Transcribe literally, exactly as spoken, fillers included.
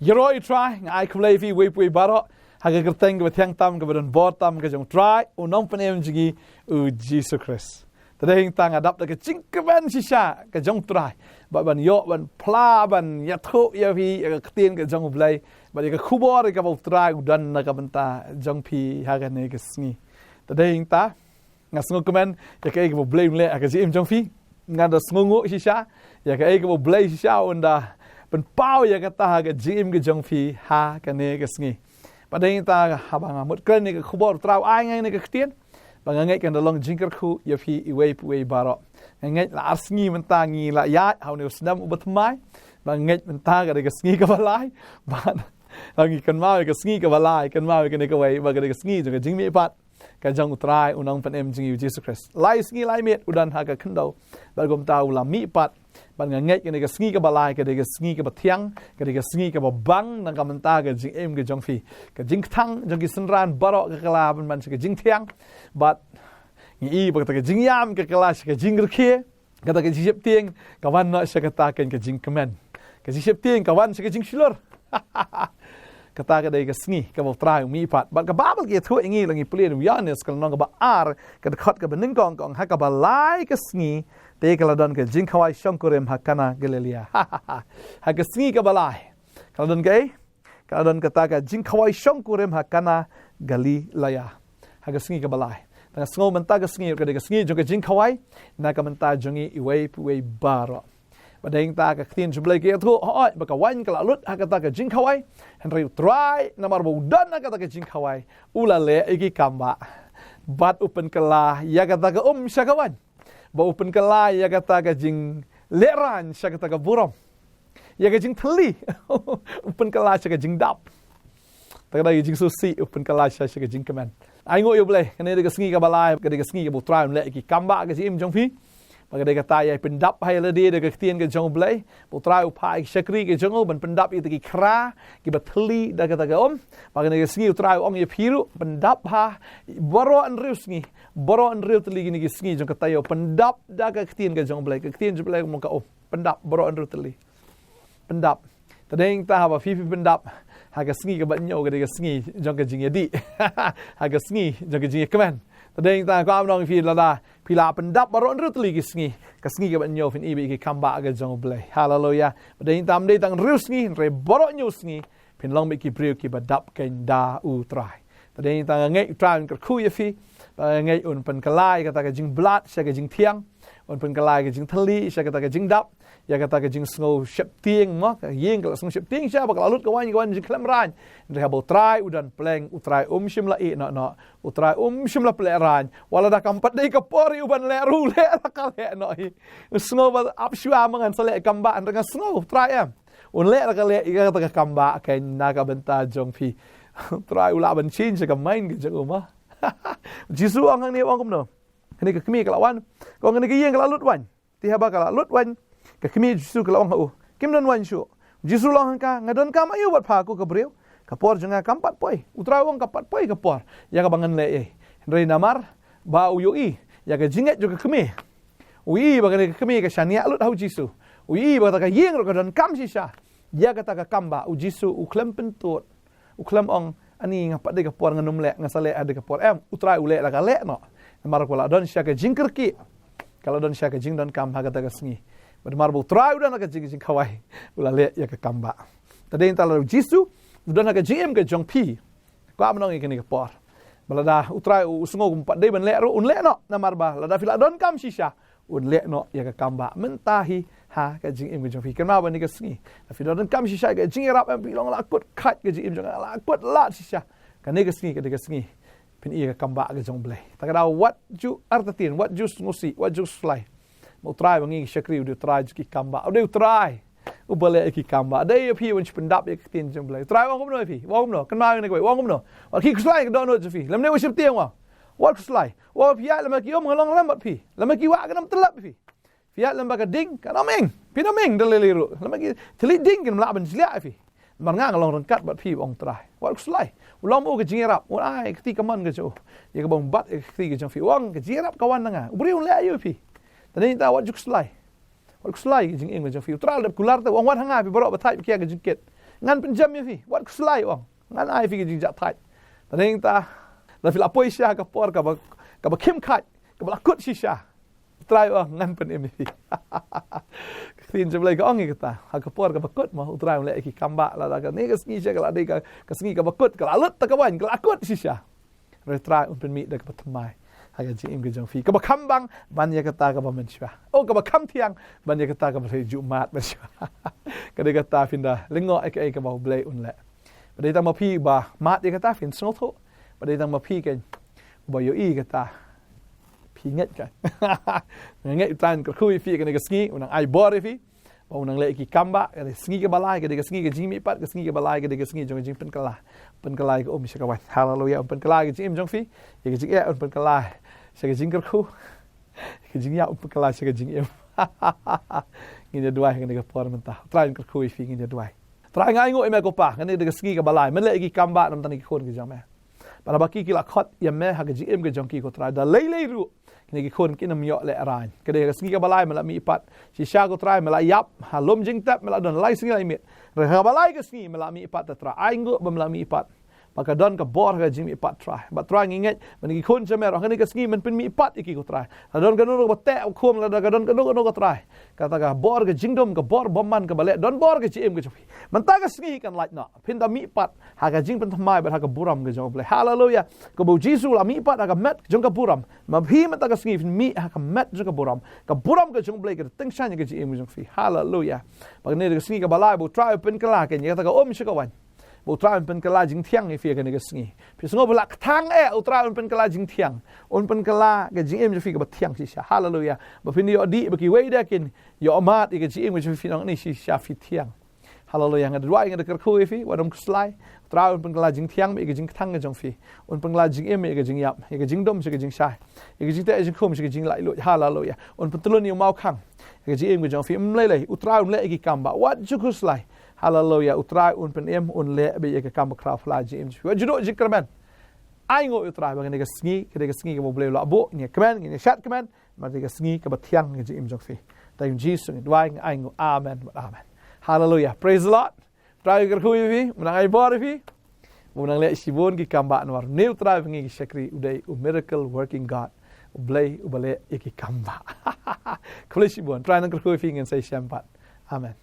Ïaroh ïa u Trai, nga ai khublei ïa phi uwei pa uwei baroh ha ka kyrteng kaba thiang tam, kaba don bor tam, ka jong u Trai u Nongpynim jong ngi, u Jisu Khrist. Te dei hangta nga dap da ka jingkmen shisha ka jong u Trai, bad ban ïoh ban phla, ban ïathuh ïa phi ïa ka ktien ka jong u Blei, bad ïa ka khubor ïa kaba u Trai u don na ka bynta jong phi ha kane ka sngi. Te dei hangta nga sngewkmen ïa kaei kaba u Blei un leh ha ka jingim jong phi. Nga da sngewnguh shisha ïa kaei kaba u Blei shisha un da pynpaw ïa kata ha ka jingim ka jong phi ha kane ka sngi. Bad dei hangta haba nga mut kren ïa ka khubor, u Trai u ai nga ïa kane ka ktien, ba nga ngeit kan da long jingkyrkhu ïa phi uwei pa uwei baroh. Nga ngeit la ar sngi mynta ngi la ïaid ha une u snem uba thymmai. Ba nga ngeit mynta ka dei ka sngi kaba lai. Bad la ngi kynmaw ïa ka sngi kaba lai, kynmaw ïa kane kawei, ba ka dei ka sngi jong ka jingmihpat ka jong u Trai u Nongpynim jong ngi, u Jisu Khrist. Lai sngi lai miet u don ha ka khyndew, bad kumta u la mihpat. Bad nga ngeit kane ka sngi kaba lai ka dei ka sngi kaba thiang, ka dei ka sngi kaba bang na ka bynta ka jingim ka jong phi. Ka jingkthang jong ki synran baroh ka kylla ban ban sha ka jingthiang. Bad ngi i ba kata ka jingïam ka kylla sha ka jingrkhie. Kata ka jingsheptieng ka wan noh sha kata ka jingkmen. Ka jingsheptieng ka wan sha ka jingshlur. Kata ka dei ka sngi kaba u Trai u mihpat. Bad ka Baibl ka ïathuh ïa ngi, la ngi pule ïa u Ïoannis ka lynnong kaba ar, ka dkhot kaba nyngkong, ka ong, ha kaba lai ka sngi te ka la don ka jingkhawai shongkurim ha Kana Galilea. Ha ka sngi kaba lai ka la don kaei? Ka la don kata ka jingkhawai shongkurim ha Kana Galilea. Ha ka sngi kaba lai. Te nga sngew mynta ka sngi ka dei ka sngi jong ka jingkhawai na ka bynta jong ngi uwei pa uwei baroh. Bad dei hangta ka ktien jong u Blei ka ïathuh, hooid, ba ka waiñ ka la lut ha kata ka jingkhawai. Hynrei u Trai namar ba u don ha kata ka jingkhawai, u la leh ïa ki kam bah. Bad u pynkylla ïa kata ka um sha ka waiñ. Bad u pynkylla ïa kata ka jinglehraiñ sha kata ka burom. Ïa ka jingthylli. U pynkylla sha ka jingdap. Te ka dei ka jingsngewsih, u pynkylla sha, sha ka jingkmen. Ai nguh ïa u Blei, kane dei ka sngi kaba lai, ka dei ka sngi kaba u Trai un leh ïa ki kam bah ha ka jingim jong phi. Bad ka dei kata ïa pyndap ha ïa lade da ka ktien ka jong u Blei. Ba u Trai u phah ïa ki shakri ka jong u ban pyndap ïa kita ki khra kiba thylli da kata ka um. Bad kane ka sngi u Trai u ong ïa phi ruh, pyndap ha baroh hynriew sngi, baroh hynriew tylli kine ki sngi jong ka taïew, pyndap da ka ktien ka jong u Blei, ka ktien jong u Blei kum ka um. Pyndap baroh hynriew tylli. Pyndap. Te dei hangta haba phi, phi pyndap ha ka sngi kaba hynñiew, ka dei ka sngi jong ka jingïadih. Ha ka sngi jong ka jingïakmen. Te dei hangta nga kwah ban ong ïa phi, lada phi la pyndap baroh hynriew tylli ki sngi, ka sngi kaba hynñiew phin i beit ïa ki kam bah ka jong u Blei. Haleluia. Bad dei hangta ym dei tang hynriew sngi, hynrei baroh hynñiew sngi phin long beit ki briew kiba dap keiñ da u Trai. Te dei hangta nga ngeit u Trai un kyrkhu ïa phi. Bad nga ngeit un pynkylla ïa kata ka jingblad sha ka jingthiang. Un pynkylla ïa ka jingthylli sha kata ka jingdap. Ïa kata ka jingsngew sheptieng mo, ka ïing ka la sngew sheptieng shisha ba ka la lut ka waiñ, ka waiñ jingkhlem raiñ. Hynrei haba u Trai u don pleng, u Trai um shym la ïeh noh noh. U Trai um shym la pynlehraiñ. Wat lada kam pat dei ka por ïa u ban leh ruh, u leh la ka leh noh hi. U sngew ba ap shuwa ma ngan sa leh kam bah, hynrei nga sngew u Trai em. Un leh la ka leh ïa kata ka kam bah keiñ na ka bynta jong phi. U Trai u lah ban change ka mind ka jong u mo. Jisu u ong hangne, u ong kumno? Kane ka kmie ka la wan, ka ong kane ka ïing ka la lut waiñ. Te haba ka la lut waiñ, ka kmie Jisu ka la ong ha u, kim don waiñ shuh. Jisu u ong ha ka, nga donkam aïu bad pha ko ka briew? Ka por jong nga kam pat poi. U Trai u ong kam pat poi ka por ïa kaba ngan leh ei. Hynrei namar ba u ïohi ïa ka jingngeit jong ka kmie, u ïohi ba kane ka kmie ka shaniah lut ha u Jisu. U ïohi ba kata ka ïing ruh ka donkam shisha ïa kata ka kam bah. U Jisu u khlem pyntud, u khlem ong, ani nga pat dei ka por ngan ym leh, nga sa leh ha dei ka por. Em, u Trai u leh la ka leh noh. Namar ka la don shisha ka jingkyrkieh, ka la don shisha ka jingdonkam ha kata ka sngi. Bad namar ba u Trai u don ha ka jing, jingkhawai, u la leh ïa ka kam bah. Te dei hangta lada u Jisu u don ha ka jingim ka jong phi, kwah ban ong ïa kane ka por, ba lada u Trai u sngew kum pat dei ban leh ruh, un leh noh. Namar ba lada phi la donkam shisha, un leh noh ïa ka kam bah mynta hi ha ka jingim ka jong phi. Kynmaw ba kane ka sngi, lada phi donkam shisha ïa ka jingïarap, em, phi long la kut khat ka jingim jong nga, la kut lad shisha, kane ka sngi ka dei ka sngi phin i ïa ka kam bah ka jong u Blei. Ta ka daw wat ju artatien, wat ju sngewsih, wat ju slai. Ba u Trai ba ngi ki shakri u dei u Trai jong ki kam bah, u dei u Trai uba leh ïa ki kam bah. Dei ïa phi ban shu pyndap ïa ka ktien jong u Blei. U Trai u ong kumno ïa phi? U ong kumno? Kynmaw ïa kane kawei, u ong kumno? Wat khie khuslai ka dohnud jong phi. Lymne wat sheptieng, u ong, wat khie khuslai. Wat phi ïaid lem ha ki um, nga long lem bad phi. Lem ha ki wah, ngan ym tlot ïa phi. Phi ïaid lem bad ka ding, kan ym ing. Phin ym ing da lei lei ruh. Lem ha ki thylliej ding kin ym lah ban jliah ïa phi. Namar nga, nga long ryngkat bad phi, u ong u Trai. Wat khie khuslai. U long u ka jingïarap, u ai ka kti kamon ka jong u ïa kaba um bat ïa ka kti ka jong phi. U ong ka jingïarap ka wan na nga. U briew un leh aïu ïa phi? Te dei hangta wat ju khuslai. Wat khie khuslai ka jingim ka jong phi. U Trai u la dep kular te, u ong, wat ha nga phi baroh ba thait ba kiar ka jingkit. Ngan pynjem ïa phi, wat khuslai, u ong. Ngan ai phi ka jingjahthait. Tang nangta, lada phi la poi sha ka por kaba, kaba khim khait, kaba la kut shisha, U Trai u ong, ngan pynim ïa phi. Ka ktien jong U Blei ka ong ïa kata, ha ka por kaba kut mo, U Trai un leh ïa ki kambah. Lada kane ka sngi shisha ka la dei ka, ka sngi kaba kut, ka la lut ta ka waiñ, ka la kut shisha, hynrei U Trai un pynmih da kaba thymmai ha ka jingim ka jong phi, kaba kham bang ban ïa kata kaba mynshuwa. O, kaba kham thiang ban ïa kata kaba la ju mad mynshuwa. Ka dei kata, phin da lyngngoh ïa kaei kaba U Blei un leh. Ba dei tang ma phi ba mad ïa kata, phin sngewthuh. Ba dei tang ma phi keiñ ba ïohi ïa kata, phi ngeit keiñ. Nga ngeit U Trai un kyrkhu ïa phi ha kane ka sngi, un nang ai bor ïa phi, ba un nang leh ïa ki kambah. Ka dei ka sngi kaba lai, ka dei ka sngi ka jingmihpat, ka sngi kaba lai ka dei ka sngi jong ka jingpynkylla. Pynkylla ïa ka um sha ka waiñ. Haleluya. Un pynkylla ïa ka jingim jong phi, ïa ka jingeh, un pynkylla sha ka jingkyrkhu, ïa ka jingïap, un pynkylla sha ka jingim. Ngin ïa duwai ha kane ka por mynta. U Trai un kyrkhu ïa phi, ngin ïa duwai. Trai, nga ainguh ïa me ko Pa, kane ka dei ka sngi kaba lai, men leh ïa ki kambah na bynta kine ki khun ki jong me. Bad haba ki, ki la khot ïa me ha ka jingim ka jong ki ko Trai, da lei lei ruh kine ki khun kin ym ïoh lehraiñ. Ka dei ka sngi kaba lai, me la mihpat shisha ko Trai, me la ïap ha lum jingtep, me la don lai sngi lai miet. Hynrei ha kaba lai ka sngi me la mihpat, te Trai, ainguh ba me la mihpat. Ba ka don ka bor ha ka jingmihpat, Trai. Bad Trai, ngi ngeit ba kine ki khun jong me ruh ha kane ka sngi men pynmihpat ïa ki ko Trai. Lada don kano kano kaba teh ba khum, lada ka don kano kano ko Trai, kata ka bor ka jingdum, ka bor bymman kaba leh don bor ha ka jingim ka jong phi. Mynta ka sngi kan lait noh, phin da mihpat ha ka jingpynthymmai bad ha ka burom ka jong U Blei. Haleluya. Kumba U Jisu u la mihpat ha ka met jong ka burom, ma phi mynta ka sngi phin mih ha ka met jong ka burom. Ka burom ka jong U Blei ka da tyngshaiñ ha ka jingim ka jong phi. Haleluya. Ba kane ka dei ka sngi kaba lai ba U Trai un pynkylla keiñ ïa kata ka um sha ka waiñ. Ba U Trai un pynkylla jingthiang ïa phi ha kane ka sngi. Phi sngew ba la kthang eh, U Trai un pynkylla jingthiang. Un pynkylla ka jingim jong phi kaba thiang shisha. Haleluya. Ba phin ïoh dih ba kiwei de kin ïoh mad ïa ka jingim ka jong phi, phin ong, ni shisha phi thiang. Haleluya. Nga da duwai, nga da kyrkhu ïa phi, wat nym khuslai. U Trai un pynkylla jingthiang bad ïa ka jingkthang ka jong phi. Un pynkylla jingim bad ïa ka jingïap, ïa ka jingdum sha ka jingshai, ïa ka jingteh jingkhum sha ka jinglaitluid. Haleluya. Un pyntylun ïa u mawkhang ïa ka jingim ka jong phi. Ym lei lei, U Trai un leh ïa ki kambah, wat ju khuslai. Haleluya. U Trai un pynim, un leh bad ïa ka kam bakhraw pla ha ka jingim jong phi. Wat ju duh jingkyrmen. Ainguh ïa U Trai ba kane ka sngi ka dei ka sngi kaba U Blei u la buh, ngin ïa kmen, ngin ïa shad kmen. Namar ka dei ka sngi kaba thiang ha ka jingim jong phi. Tang U Jisu ngi duwai, ngi ainguh. Amen bad amen. Haleluya. Praise the Lord. U Trai un kyrkhu ïa phi, un nang ai bor ïa phi, un nang leh shibun ki kambah, namar une U Trai ba ngi ki shakri u dei u miracle working God, U Blei uba leh ïa ki kambah. Khublei shibun. U Trai un kyrkhu ïa phi, ngin sa ïashem pat. Amen.